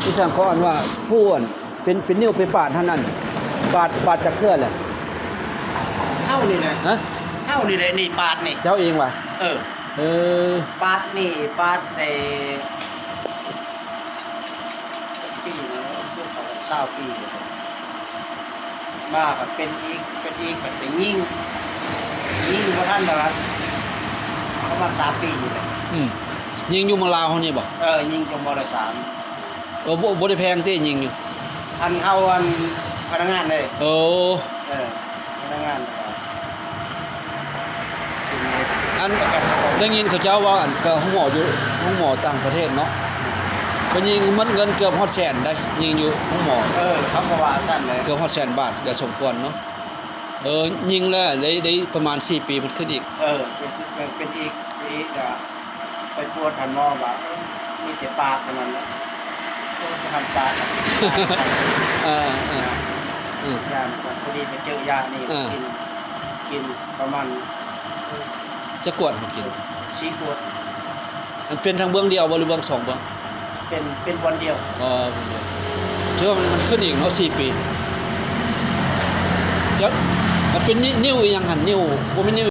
ທີ່ຊັ້ນເຂົາອັນວ່າຜູ້ອັນເປັນ ເປັນນິ້ວໄປປາດຫັ້ນນັ້ນ ປາດ ປາດຈັກເທື່ອແຫຼະ? ເຮົານີ້ແຫຼະ ຮະ? ເຮົານີ້ແຫຼະ ນີ້ປາດນີ້ ເຈົ້າເອງຫວາ? ເອີ ເອີ ປາດນີ້ ປາດແຕ່ ຈັກປີແລ້ວ ຄືເຂົາຊາວປີແລ້ວ ມາກໍເປັນອີກ ເປັນອີກ ກໍໄປຍິງ ຍິງບໍ່ທັນດອກ ປະມານສາມປີນີ້ແຫຼະ. ອືມ ຍິງຢູ່ເມືອງລາວເຮົານີ້ບໍ່? ເອີ ຍິງຢູ່ມໍລະສາມ. ເອີ ບໍ່ ບໍ່ໄດ້ແພງຕິຍິງຢູ່? ອັນເຮົາ ອັນພະນັກງານເດ້. ໂອ້ ເອີ ພະນັກງານ ອັນ ໄດ້ຍິນເຂົາເຈົ້າເວົ້າ ອັນ ກໍໂຮງໝໍຢູ່ ໂຮງໝໍຕ່າງປະເທດເນາະ ເພິ່ນຍິງໝົດເງິນເກືອບຮອດແສນໄດ໋ ຍິງຢູ່ໂຮງໝໍ. ເອີ ເຂົາກໍວ່າຊັ້ນເລີຍ ເກືອບຮອດແສນບາດ ກໍສົມຄວນເນາະ. ເອີ ຍິງແລ້ວໄດ້ ໄດ້ປະມານສີ່ປີ ມັນຂຶ້ນອີກ. ເອີ ເປັນ ເປັນອີກ ເປັນອີກ ກໍ ໄປກວດຫັ້ນໝໍວ່າ ເອີ ມີແຕ່ປາກເທົ່ານັ້ນແຫຼະ ໂອ້ ບໍ່ທັນປາກ. ເອີ ເອີ ເອີ ຢ້ານ ພໍດີໄປເຈີຢານີ້ ເອີ ກິນ ກິນປະມານ ຈັກກວດເຮົາກິນ? ສີ່ກວດ. ມັນເປັນທາງເບື້ອງດຽວບໍ່ ຫຼືເບື້ອງສອງເບື້ອງ? ເປັນ ເປັນບ່ອນດຽວ. ອໍ ບ່ອນດຽວ ຖືວ່າມັນ ມັນຂຶ້ນອີກເນາະ ສີ່ປີ. ຈັກ ມັນເປັນ ນິ້ວ ນິ້ວອີ່ຫຍັງຫັ້ນ? ນິ້ວ ບໍ່ແມ່ນນິ້ວ